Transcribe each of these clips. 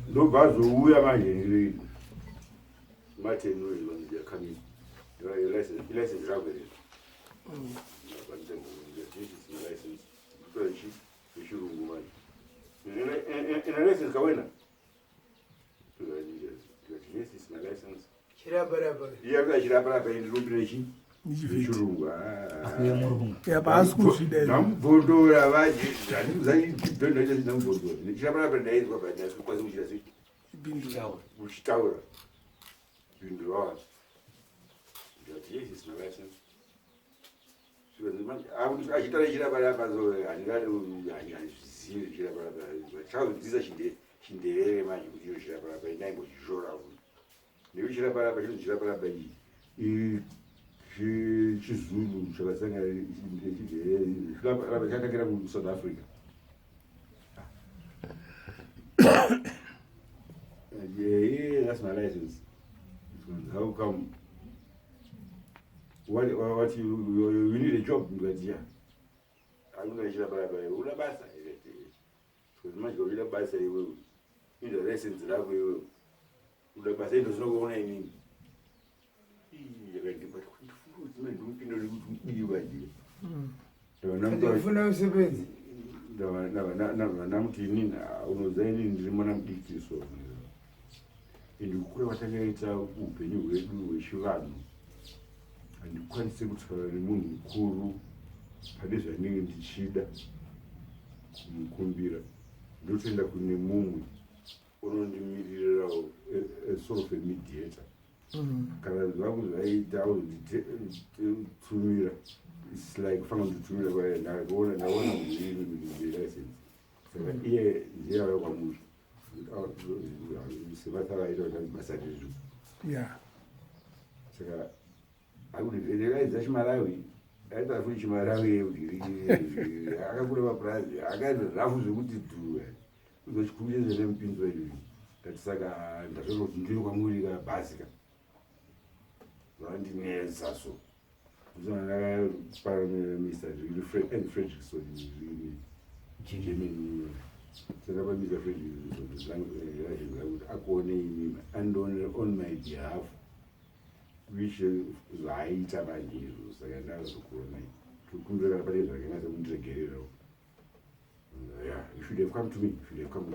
Ndobva azouya manje Martin coming. License rako here? License. Chirungu manje. Ina license kawena? Yes, it's my license. Chiraparapa. Iya chiraparapa iri nechi. Chirungu. Akuye murungu. Ya paasi kuzvida. Ndamubvondora vaje. Ndamubvondora ndamubvondora. Chiraparapa ndaizwa but ndakwanisa kuchira sei. Uchitaura. Pindura wacho. Ndikati yes, it's my license. Achitaura chiraparapa so handingazvizivi chiraparapa. Chakazodzidzisa chindevere manje kuti iyo chiraparapa ndaimbochishora futi. Nekuti chiraparapa chinonzi chiraparapa iyi chizulu chakasangana nechindevere. Chiraparapa chakatangira kuSouth Africa. Yeah, that's my license. How come? What you need a job? Ndikati yeah. Akuna barabara, una basa. Because manje uida basa iwewe. Ida license rako iwewe. Uda basa ndo zvinokuona inini. Yakandibata kuti ndifunge manje ndikupinda nekuti udiwa je. Ndifuna usebenzi. Ndamuti inini unoziva inini ndiri mwana mudiki so ende kukura kwatakaita upenyu hwedu hwechivanhu handikwanise kutaura nemunhu mukuru pane zvandinenge ndichida kumukumbira ndotoenda kune mumwe unondimiririrawo a sort of a mediator. Kana zvangu zvaita auzonditumira, it's like kufanira kunditumira kwaye. Ndaona ndaona license, saka iye ndiye auya kwamuri sebasa vaita kuti basa riripo. Saka akuti chiMalawi aita futi chiMalawi akakura mapurazi akaita rafu zvekuti dhu uzochikumbira zvemupinzo izvi. Ndati saka ndazoti ndiri kwamuri ka bhazi ka zvandinetsa so ndakapara Mr Fredrickson Germany. Saka pa Mr Fredrickson kuti akuone inini andione on my behalf, which zvaaita manje izvo. Saka ndakazokuonai tokumbira kana pane zvakanatsa kundiregererawo. Yeah, you should have come to me. You should have come.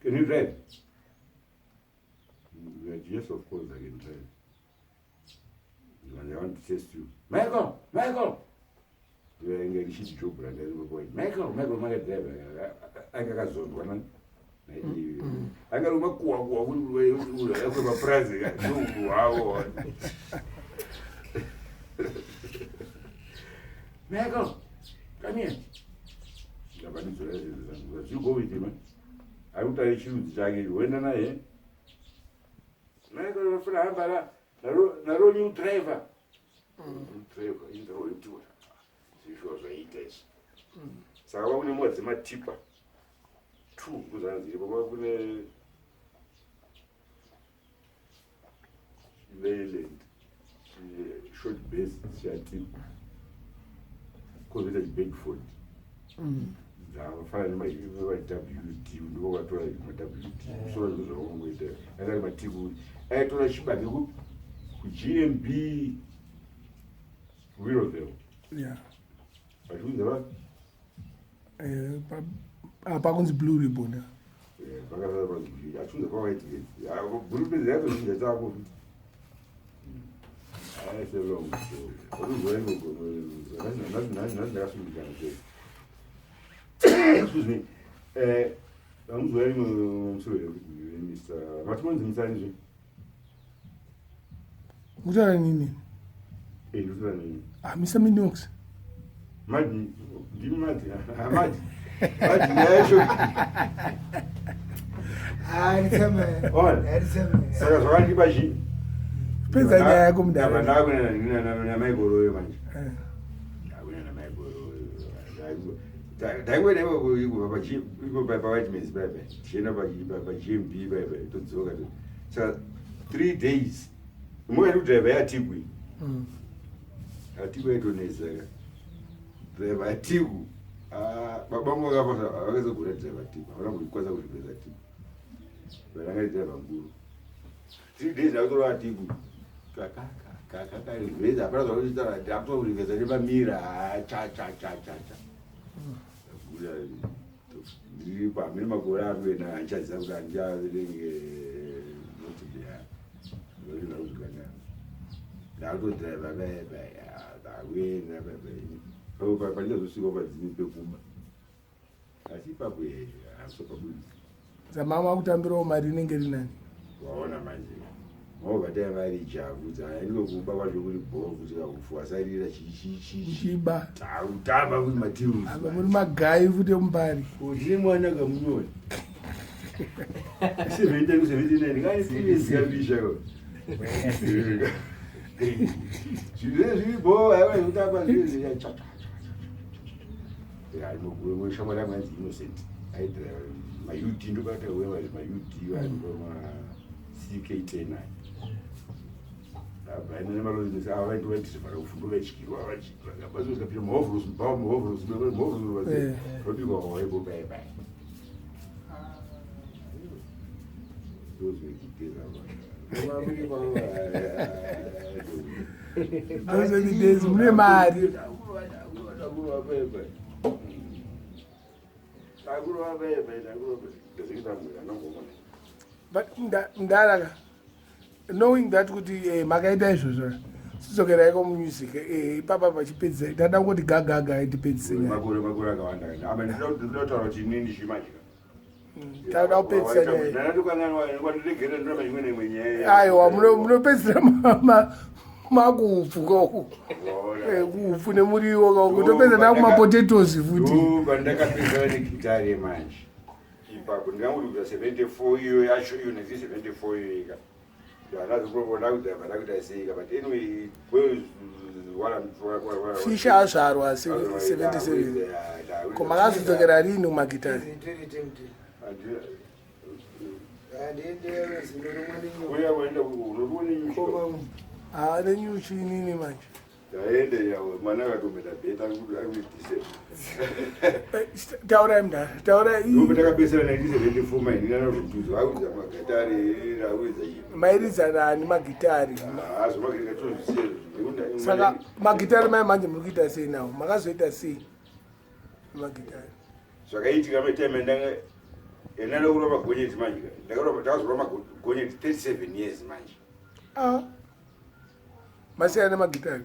Can you drive? Yes, of course I can drive. And I want to test you. Michael, Michael. Michael, Michael, Michael driver. Akakazondwa nani? Akaruma kuwa kuwa kwemapurazi hwavo. Michael, come here. You go with him. Ari kutaura chirudzi chake, woenda naye. Michael unofuna hamba la naro new driver. Driver indaro yekuti zvishuwa zvaita izvi. Saka vakune mova dzematipa two kuzana dziripo, vakune Leyland short base chiatiku, kozoita chiBedford dzakafanana nemaWD, ndiko vatora maWD kusora zvinhu zvavangoita. Anga ari matiku aitora chibage kuGMB Willowvale vachiunza va Pakunzi Blue Ribbon. Achiunza paWhite Blue Ribbon yatozvinja chako futi. Long story. Ndakasungikana sei? Excuse me. Vanozwa rimwe musoro Mr. Matimonzi Musanji. Mutaura nini? Ndinotaura nini? Ah, Mr Minox. Madi, ndimi Madi. Ah, Madi. Madi yacho. Saka zvakandipa chii? Pedza nyaya yako mudare. Ndakuenda namaigoroyo manje. Ndakuenda namaigoroyo. Ndaingoenda iko paWhite paipa, tichienda paGMB paipa, todzoka. Saka 3 days imwe yedu driver yaTigwi. Atiku aitonetsa driver Atiku. Ah, baba vangu vakafa vakazogona driver tip havana kukwanisa kurivhesa tip varanga driver nguru 3 days ndakutorova tipu kakarivhesa hapana zvakuitaura ndakutoa kurivhesa nepamira cha cha cha cha cha buda ndiri pamene makore ari kuenda handichaziva kuti handichaverenge notibea ndakuzvikanya ndakutodriver bebe ndakuenda bebe pandichazosvika padzimi pekuba asi ipapo hakusopabudisa Zamama akutambirawo mari inenge iri nani. Waona manje maobata mari javu dzaendwe kumba kwacho kuri bhoo kuti kakufu wasarira chichichichi Uchiba. Takutamba kuti matirusi. Apa muri magayi futi emumbari. Ndine mwana kamunyori 70 79 kaisivesiyambisha ko zvinhu zviri bhoo aiwa zvekutamba zvinhu shamwari yangu yanzi Innocent aidriva maUD ndobata uya maUD vanhu maCK 10 aya abva nemalozisi ava vaiti vaidhirivhara kufundo vaityiwa vachibasokapinda muhovros mubhawa muhovros muhovros robikwa waibo bai bai. Those were the days. Those were the days mune mari. But mdara ka, knowing that kuti makaita izvozvo, sidzokeraiko mumusic ipapa pachipedzisa tada kungoti gagaga tipedzise nyaya. Makore akawanda apa ndinoda kutaura kuti inini chimajika. Tada kupedzisa nyaya. Ndanatokanganwa ndoramba imwe neimwe nyaya. Aiwa, munopedzisira makuupfu kauku. Kuupfu nemuriwo kauku topedza takumapotatoes futi. Ndakapedzana negitari manje ipapo ndingangokuti kubva 74 iyo yacho iyo 1974 iyo ika ndanazokuda ndakuita seika, but anyway Fisha azvarwa 77 ko makazodzokera rini kumagitari? Tiri temte. Handiende zino rimwe nenyoka. Uya waenda unotione. Koma. Ha, nenyuchi inini manje. Ndaende yawo mwana akatometa bheta akuitise. Taurai mudhara, taurai. Ndopo takapesana 1974 mainini anozvituza akuridza magitari akuridza. Mairidza nani magitari? Saka magitari mai manje muri kuita sei nawo? Makazoita sei magitari? Zvakaitika matime ndanga endanda kurova magonyeti manje, ndakazorova magonyeti 37 years manje. Ah. Masiyana nemagitari.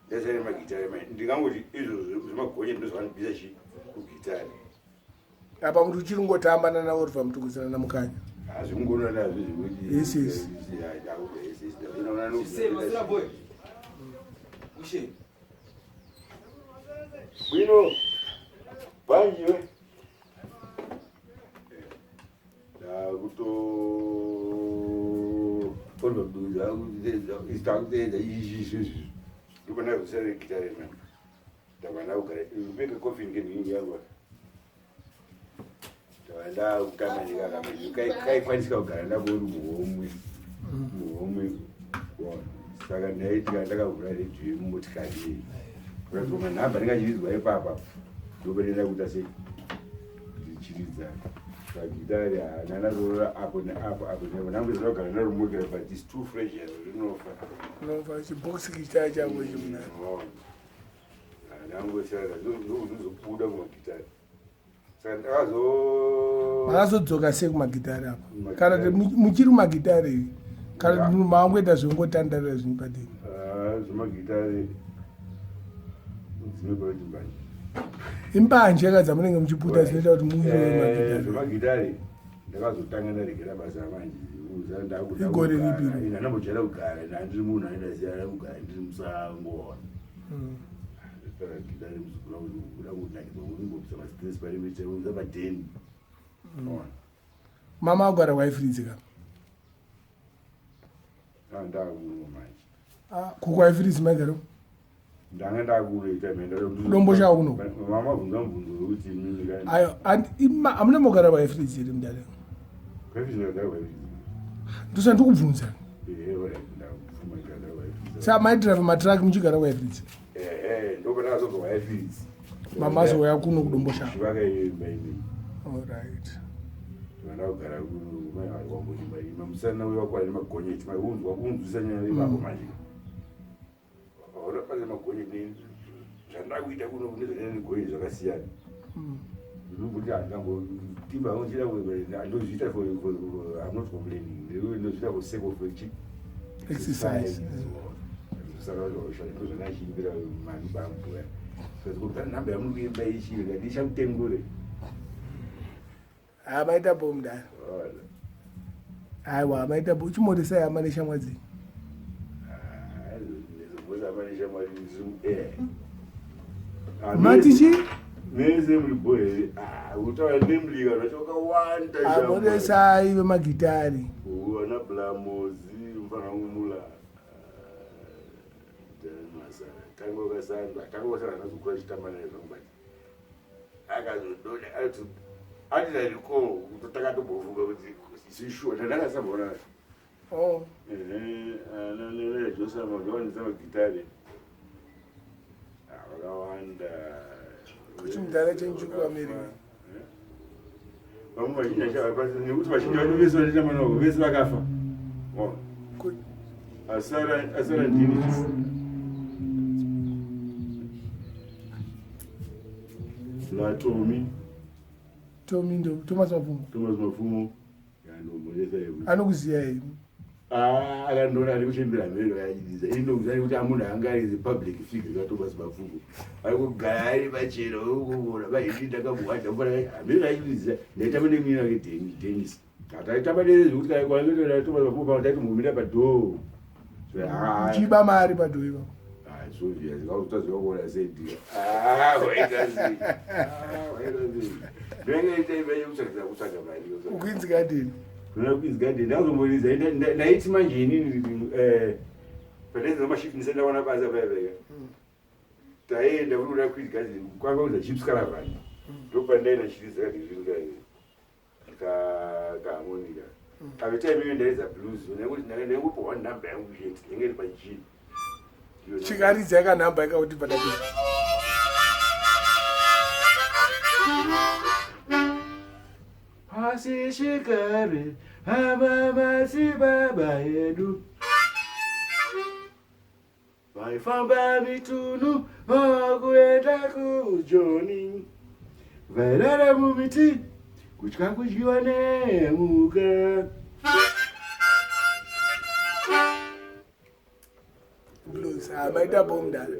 Ndasiyana nemagitari manje, ndingangoti izvo zvemagonyeti ndozvakandibvisa chi kugitari. Apa muri uchiri ngotamba nana Oliver Mutukudzana naMukanya? Hazvingonona nazvo zvekuti. Yes. Masina boy. Ushe. Bwino banjiwe ndakuto takutedza izvi izvizvi ndobana kusara gitare mani ndabva ndakugara peka coffin kenhingi yangu ndabva ndakutamba ndikaka kaikwanisika kugara ndakori muhomwe. Saka ndaitika ndakavhura redhiyo yemumotikari iyi kuratidza manhamba ndingachiridzwa ipapa ndopenenda kuita sei ndichiridza pagitari hananazorora apo neapo apo neapo ndangozira kugara ndarumukira, but it's too fragile, rinofa. Unobva chibhokisi kichaya chako ichi mudhara. Ndangosara ndozobuda kumagitari saka ndakazo Makazodzoka sei kumagitari apa, kana kuti muchiri kumagitari, kana kuti maangoita zvengotandarira zvinhu padini? Ah, zvemagitari dzinopa kuti mbanje. Imbanje yaka dzamunenge muchiputa dzinoita kuti muire magitari. Zvemagitari ndakazotanga ndaregera basa manje. Igore ripi iro? Ndandambojaira kugara ndandiri munhu aindasiyana kugara ndiri musango. Gitari muzukuru kuda kunakidzwa kumbobvisa mastress pari padheni. Mama agara kwaifridzika? Ndakuno manje. Kukwaifridzi maigaro? Ndanga ndakunoita. Kudomboshawo kuno? Mama bvunza mubvunzo wekuti mimi. Ayo, hamuna mogara kwaifridzi here mudhara? Kwaifridzi, ndakagara kwaifridzi. Ndosati ndikubvunza. Ehe, ndakubvuma, ndakagara kwaifridzi. Sa maidhiraivha matraki muchigara kwaifridzi? Ehe, ndopandakazobva kwaifridzi. Mamazouya kuno kuDomboshava. Chivaka imba inei. Alright. Vana kugara kuno imba musana uyo wakwana nemagonyeti maiunzwa kunzwisa nyaya ipapo manje. Vaona pane magonyeti zvandakuita kuno kune zvanyanya negonyeti zvakasiyana. Ndinokuti handingambotimba hangu ndichida handozviita for I'm not complaining. Ndozviita for sake of exercise. Saka ndozvandachiimbira mani bambuya. Saka nhamba yamuri kuimba ichi ndichamutengure. Ha, maita bo mudara. Aiwa, maita bo. Chimoresai hama neshamwa dzenyu. Mati chi? Mese muri bo here? Utaura nemlika zvacho wakawanda. Amoresai vemagitari. Vana Blamozi, mufana wangu Mula. Tanga wakasandwa, tanga wakasandwa anazokura chitamba naye zvangu but akazodona ati ati ariko takatobovuka kuti sishuwa ndandakasamboona. Oh. Ehe, ana nere Joseph vakawanisa magitare. Vakawanda. Kuti mudhara chenyu kuAmerica. Vamwe vazhinji vachavapasi nekuti vazhinji vacho vese vanoita manoko vese vakafa. Oh. Asara asara ndini. La Tommy. Tommy ndo Thomas Mapfumo. Thomas Mapfumo. Yandomboresa yekuti. Anokuziya here? Ah, akandiona ari kuchembera mhero yaidza indokuziva kuti amunhu anga ari the public figure kaThomas Mapfumo ari kugara ari pachena ukuona vaiti ndakamuhadha mfana mhero yaidza ndaitamba nemunyina wake Dennis hataitamba nere zvekuti kana kwanatoona Thomas Mapfumo pamwe taitomumira padhoo. Uchiba mari padhoo ipapo. Ah, it's obvious. Kautoziva kuona sei dear. Ah, waita sei? Ah, waita sei? Ndenge ita imba yekutsvaga kutsvaga mari. KuQueen's Garden. Kuna Queen's Garden ndazomboridza ndaiti manje inini pandaiza mashift ndisati ndawana basa paya paya. Taenda kuri kuda Queen's Garden kwanga kuza Chips Caravan. Ndopandaenda chiridza kadhiringa kaharmonica. Ave time iyo ndairidza blues nekuti ndaingopa one number yangu chete inenge iri pa G. Chikaridza yakanhamba yakakuti patapisa. Pasishikare hama madzibaba edu vaifamba mitunhu vakuenda kuJoni vairara mumiti kutya kudyiwa nemhuka. Blues. Ah, maita bo mudara.